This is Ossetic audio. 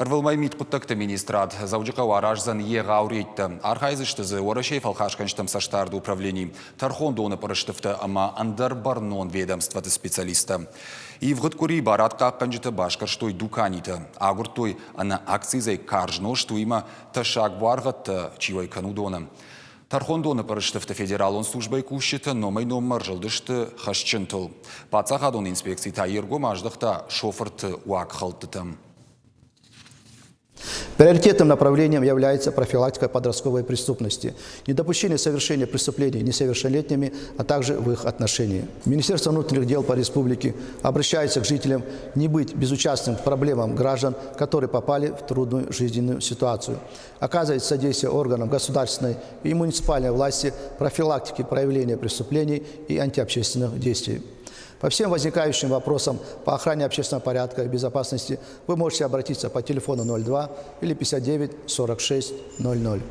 Ӕрвылмӕй мидхъуыддӕгты министрад Дзӕуджыхъӕуы араздзӕн егъау рейдтӕ. Архайдзысты дзы Уӕрӕсейы фӕлхасгӕнджытӕм цӕстдарды управлени, тӕрхондоны пъырыстыфтӕ ӕмӕ ӕндӕр бӕрнон ведомствӕты специалисттӕ. Ивгъуыд къуыри барадхъахъхъӕнджытӕ басгӕрстой дуканитӕ, агуырдтой ӕнӕ акцизӕй карз нозт, уыимӕ тӕссаг буаргъӕдтӕ чи уӕй кӕны, уыдоны. Тӕрхондоны пъырыстыфты федералон службӕйы кусджытӕ номӕй-номмӕ ӕрзылдысты хӕсджынтыл. Паддзахадон инспекци та йе ргом аздӕхта шофырты уагхӕлдтытӕм. Приоритетным направлением является профилактика подростковой преступности, недопущение совершения преступлений несовершеннолетними, а также в их отношении. Министерство внутренних дел по республике обращается к жителям не быть безучастным к проблемам граждан, которые попали в трудную жизненную ситуацию. Оказывать содействие органам государственной и муниципальной власти профилактике проявления преступлений и антиобщественных действий. По всем возникающим вопросам по охране общественного порядка и безопасности вы можете обратиться по телефону 02 или 59 46 00.